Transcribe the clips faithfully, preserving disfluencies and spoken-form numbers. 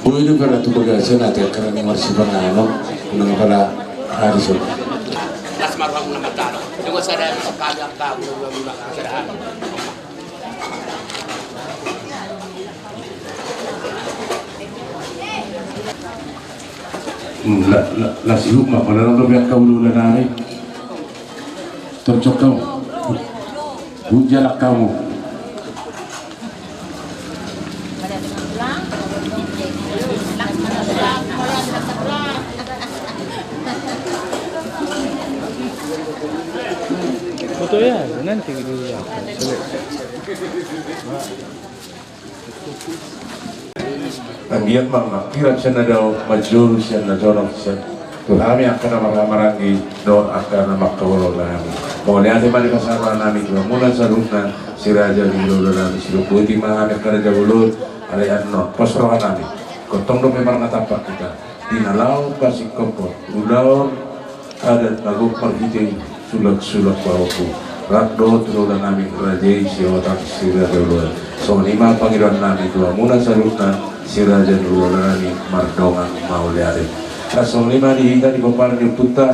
Boi do pala tu bagasan ate karena marsipanganon, unang pala ari so. Las marham nama talo. Dengan sadar sekali angka mula-mula sadar. Hmm, la, la, las ihut ma, pala nang dope angka ulu-ulu nami. Torcok hamu. Hujalak hamu. Foto ya, nanti dulu ya. Anggiat ma manghiras sian na dao, manjou sian na jonok, sian tu hami angka na marhahamaranggi dohot angka na mangkaholongi hami. Mauliate ma di pasahat roha nami tu hamuna saluhutna, si raja ni hulahula nami, sidok boti ma hami angka raja bolon, alai annon pos roha nami, ingkon tong dope marnatampak hita di na laho pasingkophon ulaon adat na gok marhite sulak-sulak pahompu, rap dohot hulahula nami raja i Sihotang si raja uluan. Songon i ma pangidoan nami tu hamuna saluhutna si raja ni hulahula nami, mardongan mauliate. Nah, songon i ma di hita di pomparan ni ompunta.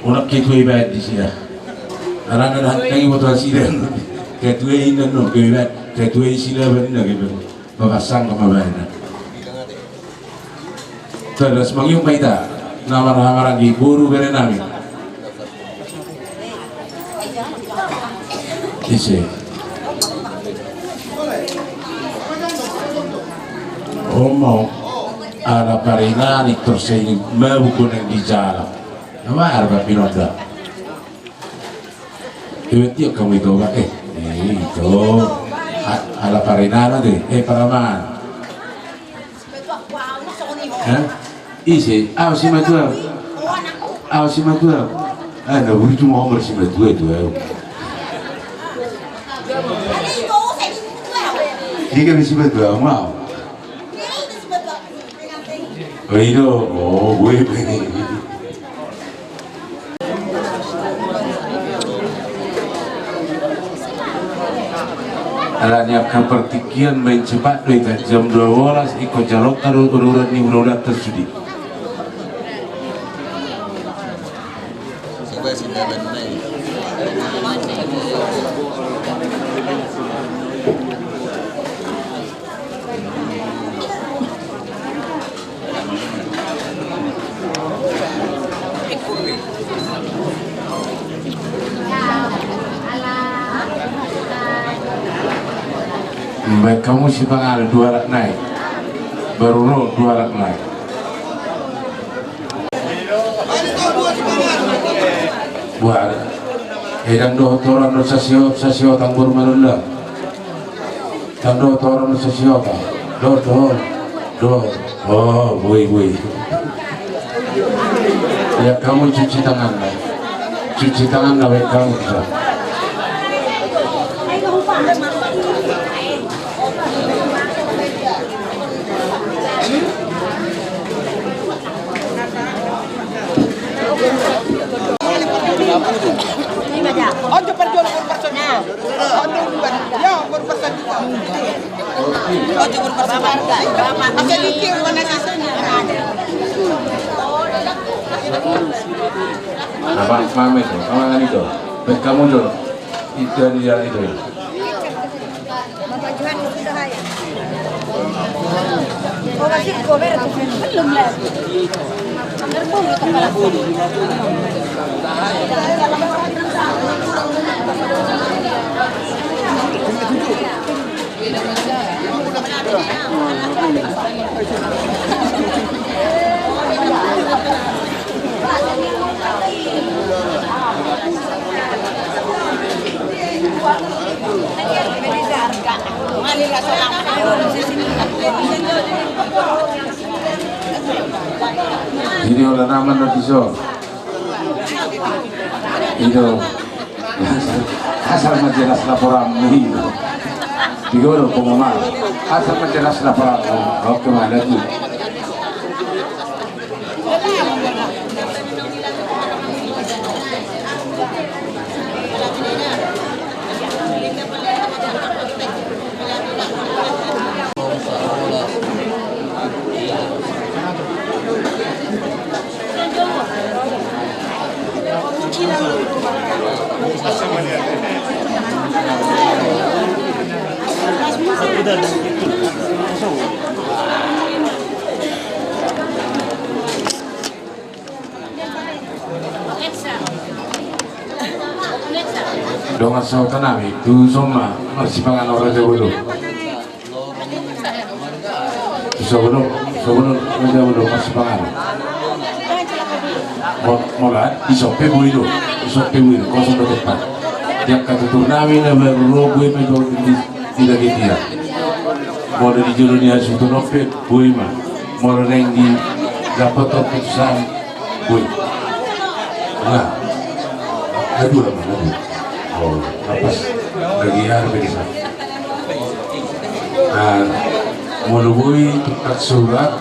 Unang ketua i baen disi da. Alana da hantang i boto hasidan. Ketua i inna non ketua i baen. Ketua i Silaban inna ketua i. Bapak sangka ma baen. Terus mangiung ma hita na marhahamaranggi boru bere nami. Ise. Omo ala parinani torse ini mabuk gonang di jala. Nama arba pinonda. Iwet tiok kamu itu, Pak, eh. Eh, itu. A-, ala parinana deh. Eh, paraman. Hah? Ise, au si matua. Au si matua. Ah, na buru tu mau si matua tu au. Dia kan si matua mau. Oh, itu. Oh, gue. Alani angka partingkian main cepat do hita, jam dua belas ingkon jalonta do ururan ni hulahulanta sude. Baen hamu sipanganon dua anak nai. Baru ro dua anak nai. Buat. Eh, dang dohot orang sasio, sasio tanggor manulak. Tando toron sasiota. Dohot, dohot, dohot. Oh, boi, boi. Ya, kamu cuci tangan, ya. Cuci tangan, ya, baik kamu bisa. Apa, mame tu, sama kan itu. Baik kamu tu. Itu dia itu. Bapak Johan sudah hai. Oh, masih gober tuh. Belum lah. Hampir puluh kepala. Ini olah nama na di so. Itu. Asal ma jelas laporanmu. Tiga orang penggemar. Asal ma jelas laporanmu. Oke, mana tu? Dongan sahuta nami, tu son ma marsipanganon raja bolon. Sabono, sabono, sabono, marsipanganon. Mo-, molo dison pe boi do, dison pe boi do, kosong do tempat. Di angka tutur nami na baru ro boi ma ibaon di, di lagi dia. Molo di jolo ni hasuhuton on pe boi ma. Molo naeng didapothon putusan. Woi. Nah. Aduh, aman, aduh. Oh, apa sih? Lagi ada di sana. Nah, molo boi tungkang surat,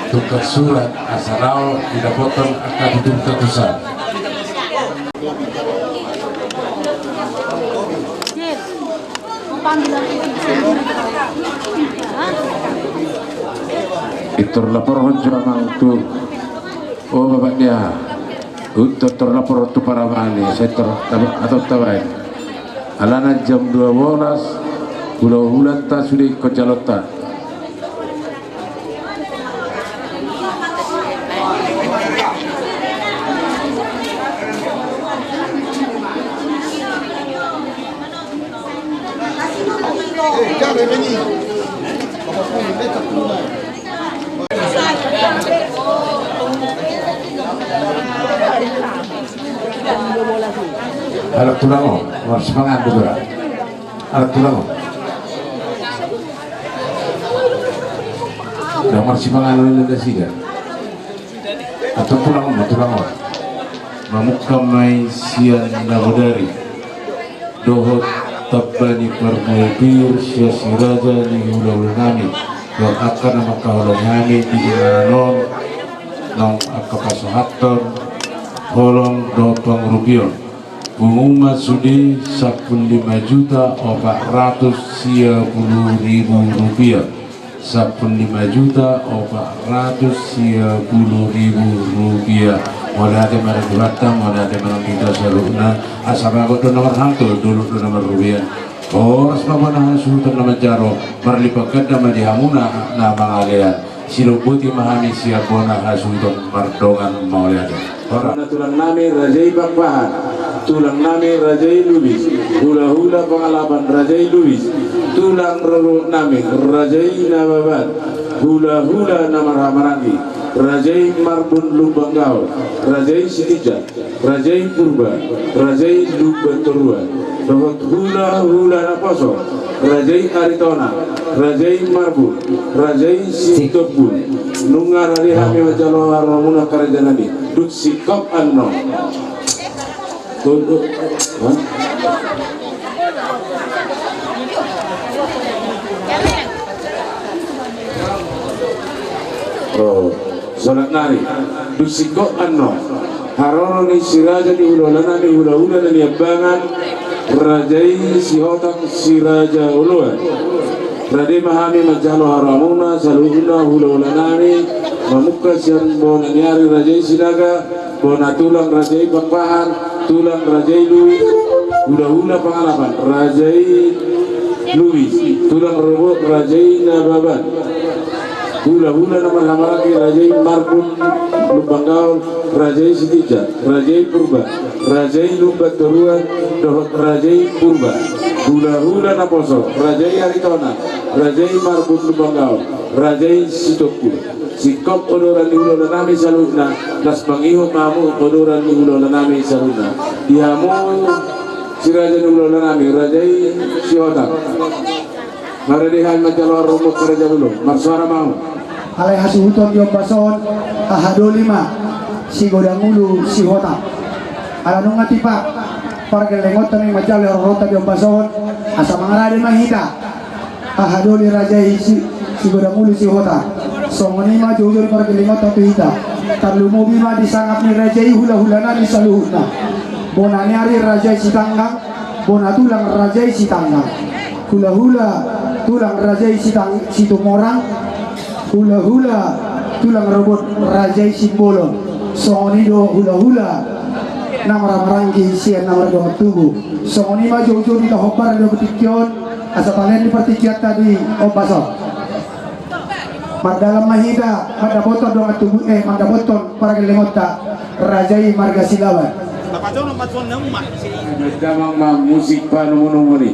tungkang surat, asa laho didapothon angka tutur tutusan. Pintor laporhon jo amang tu, o bapak dia, pintor laporhon tu paramali, sai tor taba-, atau tabaen. Alana jam dua bolas, hula-hulanta sude ingkon jaloonta. Anak tulang on, marsipanganon do. Anak tulang on. Ndang marsipanganon nasida. Atau tulang on, tulang on. Mamungka ma i sian na bodari. Dohot tamba ni parbue pir sian si raja ni hula-hula nami. Dohot angka na mangkaholongi hami di inganan on. Naung angka pasahathon, holong dohot pangurupion. Pungu ma sude sampulu lima juta opat ratus sia pulu ribu rupiah. Sampulu lima juta opat ratus sia pulu ribu rupiah. Mauliate ma di Tuhanta, mauliate ma di hita saluhutna. Asa bagot do na marhalto, dolok do na marrubean. Horas ma bona hasuhuton na manjalo, marlipat ganda ma di hamuna na mangalean. Silomboti ma hami sian bona hasuhuton mardongan mauliate. Bona tulang nami raja i Pakpahan, tulang nami raja i Lubis, hula-hula Pangalapan raja i Lubis, tulang rorobot nami raja i Nababan, hula-hula na marhahamaranggi, raja i Marbun Lumban Gaol, raja i Sitinjak, raja i Purba, raja i Lumban Toruan, dohot hula-hula naposo, raja i Aritonang, raja i Marbun, raja i Sitompul. Nunga rade hami manjalo haroronmuna angka raja nami. Dung singkop annon. Tunduk. Hah? Oh. Sonang nari, dung singkop annon, haroro ni si raja ni hula-hula nami, hula-hula na niambangan, raja i Sihotang si raja oloan. Rade ma hami manjalo haroronmuna saluhutna hula-hula nami, mamungka sian bona ni ari raja i Sinaga, bona tulang raja i Pakpahan, tulang raja i Lubis, hula-hula Pangalapan raja i Lubis, tulang rorobot raja i Nababan. Hula-hula na marhahamaranggi raja i Marbun Lumban Gaol, raja i Sitinjak, raja i Purba, raja i Lumban Toruan, dohot raja i Purba. Hula-hula naposo, raja i Aritonang, raja i Marbun Lumban Gaol, raja i Sitompul. Singkop odoran ni hula-hula nami saluhutna, las mangihut ma hamu odoran ni hula-hula nami saluhutna. Di hamu si raja ni hula-hula nami, raja i Sihotang. Marade hami manjalo haroronmuna angka raja bolon, marsuara ma hamu. Alai hasuhuton di ombas on, aha doli ma, Sigodang Ulu Sihotang. Ala nunga tipak pargellengonta ni manjalo haroronta di ombas on, asa mangarade ma hita. Aha doli raja i Si-, Sigodang Ulu Sihotang. Songon i ma joujou pargellengonta tu hita. Tarlumobi ma di sangap ni raja i hula-hula nami saluhutna. Bona ni ari raja i Sitanggang. Bona tulang raja i Sitanggang. Hula-hula tulang raja i Sitang-, Situmorang. Hula-hula tulang rorobot raja i Simbolon. Songon i do hula-hula Na marhahamaranggi sian na mardongan tubu. Songon i ma joujou di hombar di tingki on, asa talean ni partingkianta di ombas on. Mardalan ma hita mandapothon dongan tubu, eh, mandapothon pargellengonta, raja i marga Silaban. Damang ma musik panumu-numu i.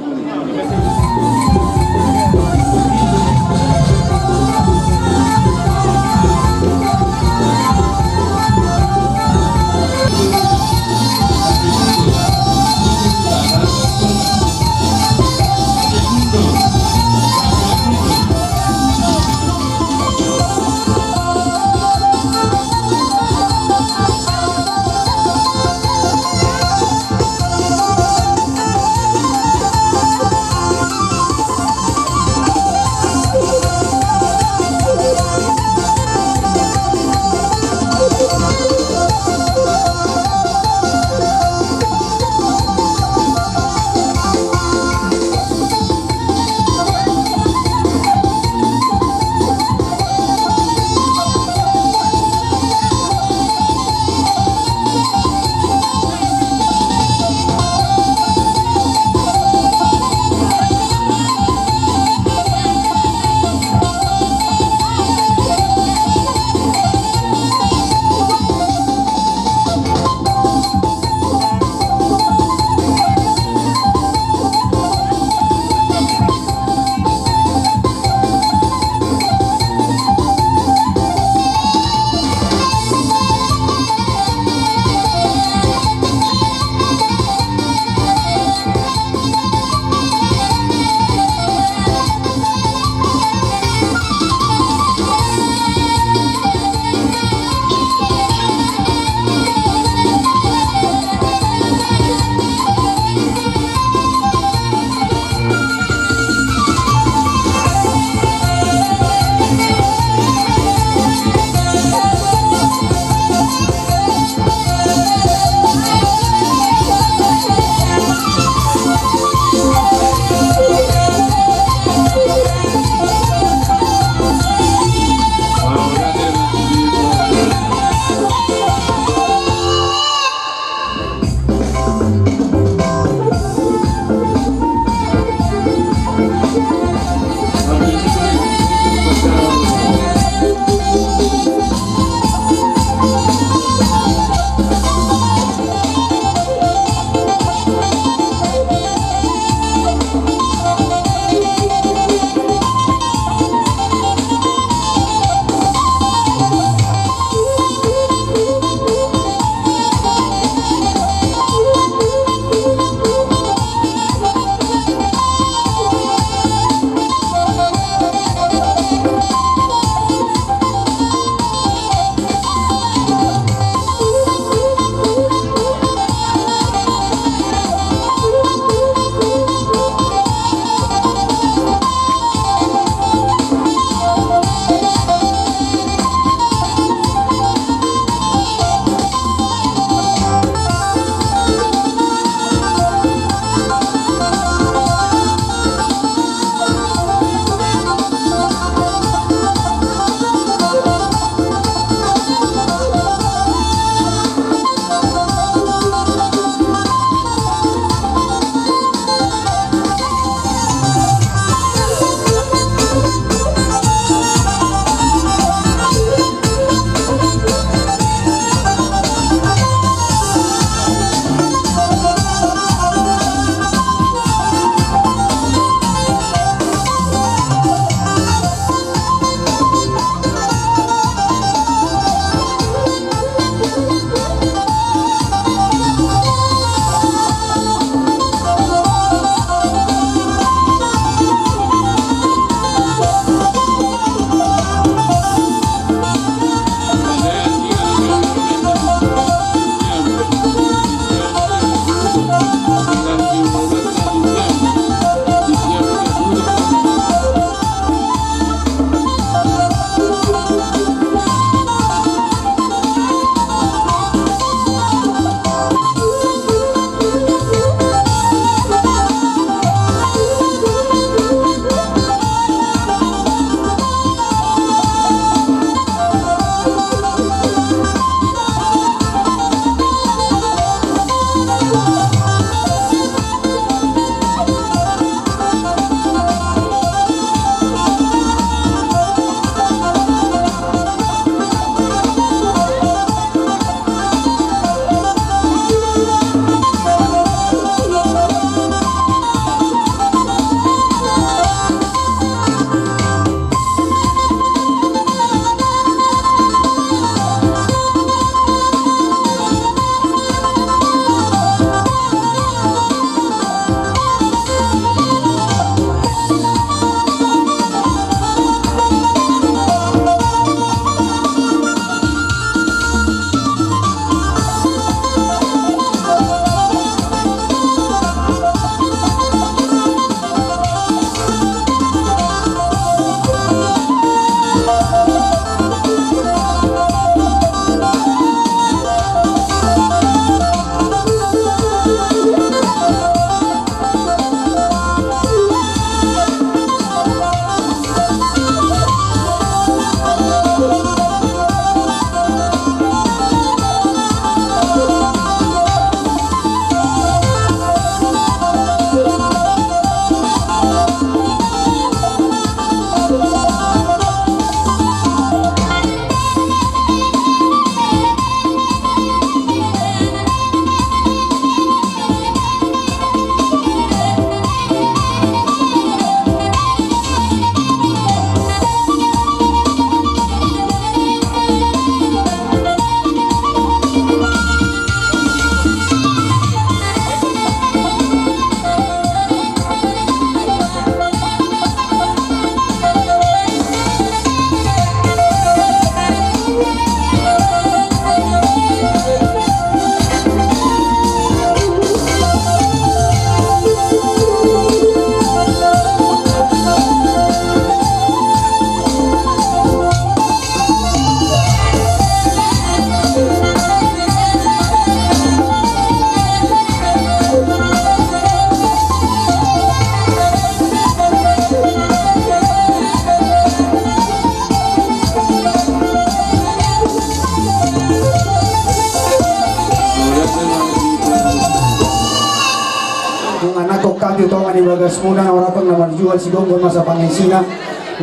Bagasmuna na marangkup na marjual, sigomgom masa pangisina.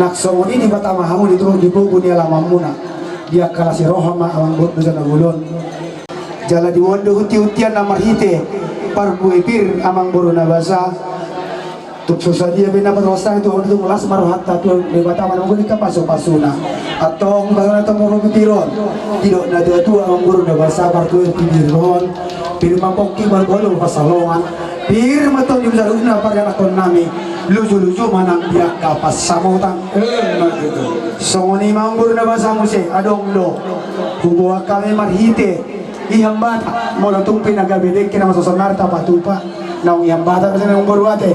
Nang songon i Debata ma hamu di turun di pogu ni alamanmuna. Di angka las ni roha ma amangboru dosa na bolon. Jala diboan do hunti-huntian na marhite parbue pir amangboru na basa. Tung so sadia pe na paruasna tu ahu, tung las ma rohanta tu Debata ma na manggohi angka pasu-pasuna. Antong baru na tomoru pipiron. Didok na tua-tua amangboru na basa, parbue pir on. Pir ma pongki, parbue pir pansalongan. Pir ma tong di saluhutna parianakhon nami, luju-luju ma nang di angka pansamotan. Emma tutu. Songon i ma amangboru na basa muse, adong do. Huboan hami marhite i hambatan, molo tung pe na gabe dengke na masa sonari tapatupa, naung i hambatan muse na amangboru ate.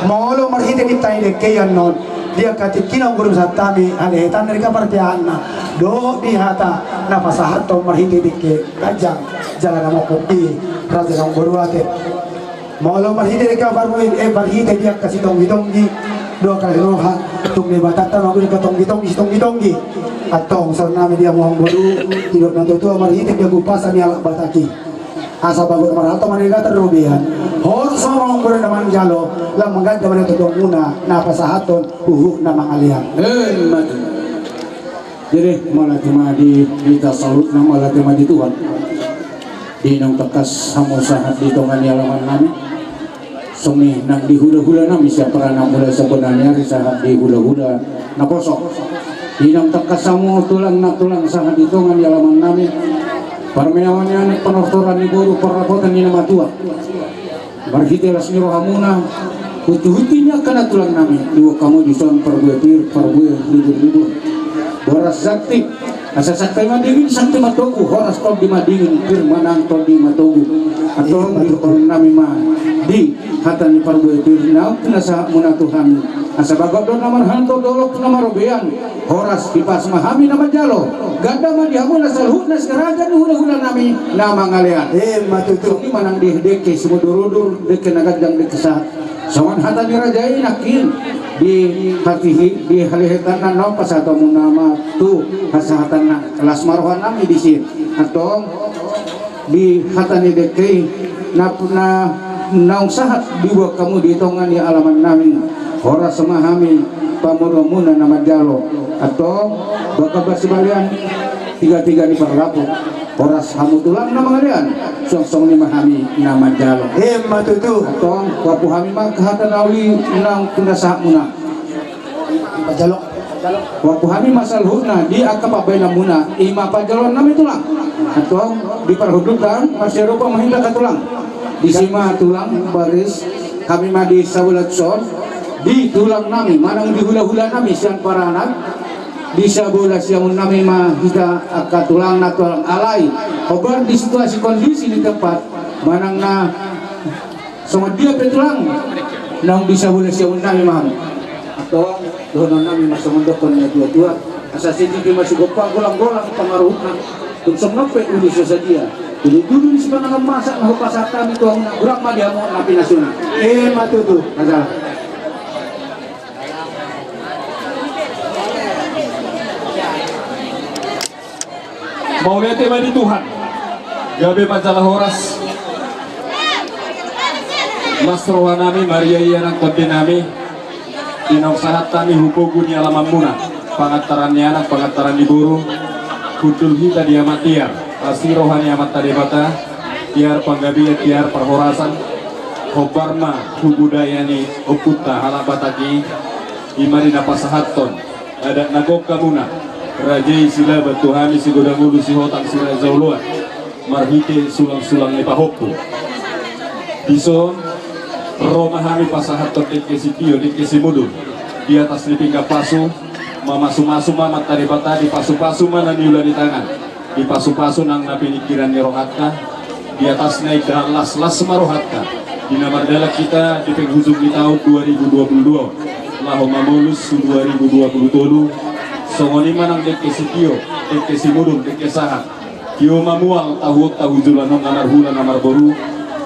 Molo marhite di hata ni dengke i annon, di angka tingki na amangboru sahat hami, halehetanna di angka parpeaanna, dohot di hata na pasahathon marhite dengke ganjang, jala na mokop i, raja na amangboru ate. Molo marhite dengke parbue, eh, marhite di angka sitonggi-tonggi, dohot angka las ni roha, tung Debatanta ma manggohi angka tonggi-tonggi, sitonggi-tonggi. Antong sahat nami di hamu amangboru, didok na tua-tua marhite di hagupasan ni halak Batak i. Asa bagot marhalto manegatan robean. Horas ma amangboru na manjalo, lam mangganda ma na tondongmuna, na pasahathon huhut na mangalean. Emma tutu. Jadi, mauliate ma di hita saluhutna, mauliate ma di Tuhan. Di naung tangkas hamu sahat di tonga ni alaman nami. Songon i nang di hula-hula nami sian paranak mulai sabola ni ari sahat di hula-hula naposo. Di naung tangkas hamu tulang na tulang sahat di tonga ni alaman nami. Parmeaon ni anak, panortoran ni boru, parrapotan ni na matua. Marhite las ni rohamuna, hunti-hunti ni angka na tulang nami, diboan hamu dison parbue pir, parbue ribur-ribur. Boras santi, asa santi madingin, santi matogu, horas tondi madingin, pir ma nang tondi matogu. Antong diboan nami ma di hata ni parbue pir, naung pinasahatmuna tu hami. Asa bagot do na marhalto, dolok na marobean. Horas, hipas ma hami na manjalo. Ganda ma di hamu na saluhutna, si raja ni hula-hula nami na mangalean. Emma tutu. Songon i ma nang di dengke simudur-udur, dengke na ganjang, dengke sahat. Songon hata ni raja i nangkin, di hatihi, di halehetanna naung pasahatonmuna ma tu hasahatanna, las ma roha nami disi. Antong di hata ni dengke i, na, na, naung sahat diboan hamu di tonga ni alaman nami, horas ma hami pamoruonmuna na manjalo. Antong, bagas sibalian, tiga-tiga ni parlapok, horas hamu tulang na mangalean, suang songon i ma hami na manjalo. Emma tutu. Antong, huampu hami ma hata na uli naung pinasahatmuna. Pajalo. Huampu hami ma saluhutna di angka pambahenanmuna, i ma pajaloon nami tulang. Antong diparhundulkan, marsiadopan ma hita angka tulang. Disi ma tulang, baris, hami ma di sabola tuson, di tulang nami, manang di hula-hula nami sian paranak, di sabola siamun nami ma hita angka tulang na tulang alai. Hombar di situasi kondisi di tempat, manang na songon dia pe tulang, naung di sabola siamun nami ma hamu. Antong, dohonon nami ma songon dohonon ni na tua-tua, asa sititi ma sigompa, golang-golang pangaruhutna. Tung songon pe uli so sadia, uli dudu ni sipanganon masak na hupasahat hami tu hamuna, godang ma di hamu na pinasuna. Emma tutu. Masalah. Mauliate ma di Tuhan. Gabe ma jala horas. Las roha nami, marria ia nang tondi nami. Di naung sahat hami hu pogu ni alamanmuna. Pangantaran ni anak, pangantaran ni boru. Hundul hita di Ama Tiar. Asi roha ni Amanta Debata. Tiar panggabean, tiar parhorasan. Hombar ma hu budaya ni ompunta halak Batak i. I ma di na pasahathon. Adat na gok hamuna, raja i Silaban tu hami, Sigodang Ulu, Sihotang, Siraja Oloan, marhite sulang-sulang ni pahompu. Dison, ro ma hami pasahathon dengke sitio, dengke simudul, di atas ni pinggan pasu, mamasu-masu ma Amanta Debata, dipasu-pasu ma na niula ni tangan. Dipasu-pasu nang na piningkiran ni rohanta, di atasna indahan las, las ma rohanta. Di na mardalan hita di penghujung ni taon dua ribu dua puluh dua, laho mamolus tu dua ribu dua puluh tolu, songon i ma nang dengke sitio, dengke simudul, dengke sahat. Tio ma mual tahu, tahu joloan on na marhula na marboru,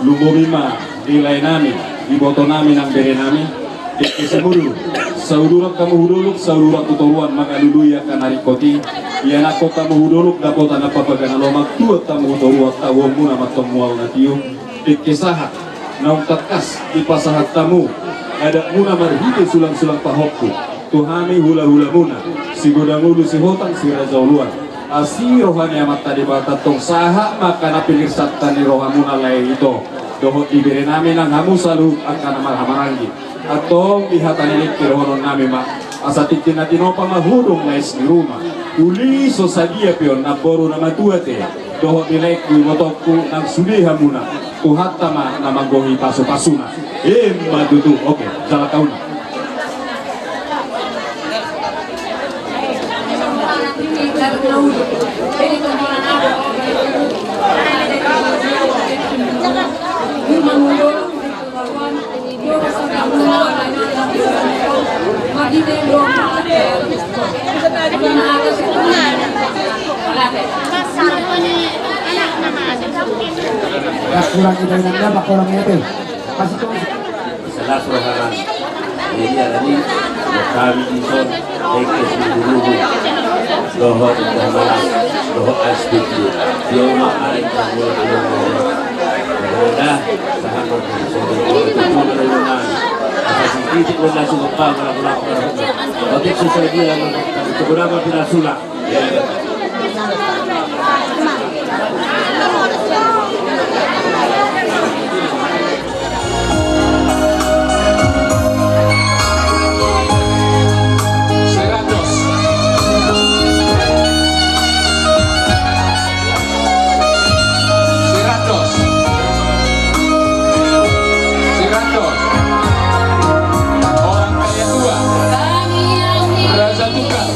lumobi ma di lae nami, iboto nami nang bere nami, dengke simudul, sauduran hamu hu dolok, sauduran tu toruan mangalului angka na ringkot i, ianakhon hamu hu dolok dapotan na papaga na lomak, tuat hamu hu toruan tahuonmuna ma antong mual na tio, dengke sahat, naung tangkas dipasahat hamu, adatmuna marhite sulang-sulang pahompu, tu hami hula-hulamuna, Sigodang Ulu, Sihotang, Siraja Oloan. Asi roha ni Amanta Debata, tong sahat ma angka na pinirsanta ni rohamuna lae ito, dohot di berenami nang hamu saluhut angka na marhahamaranggi. Antong di hata ni dengke dohononnami ma, asa tingki na tinopa ma hudung laes ni ruma. Uli so sadia pe on namboru na matua te, dohot di laengku, ibotongku, nang sude hamuna, Tuhanta ma na manggohi pasu-pasuna. Emma tutu. Oke, jala kauna. Kurang kita inang dapat kurang ya teh. Kasih tahu. Selas rohanan. Jadi alani kami dison, dengke si guru, dohot dohot malas, dohot aspek. Dia ma arek kamu dah. Sahat. Apa sih titik lo nasi lupa kalau aku lapar. Otik susah dia. Cukup apa tidak sulah. Seratus. Seratus. Seratus. Orang kaya tua. Raja Tukar.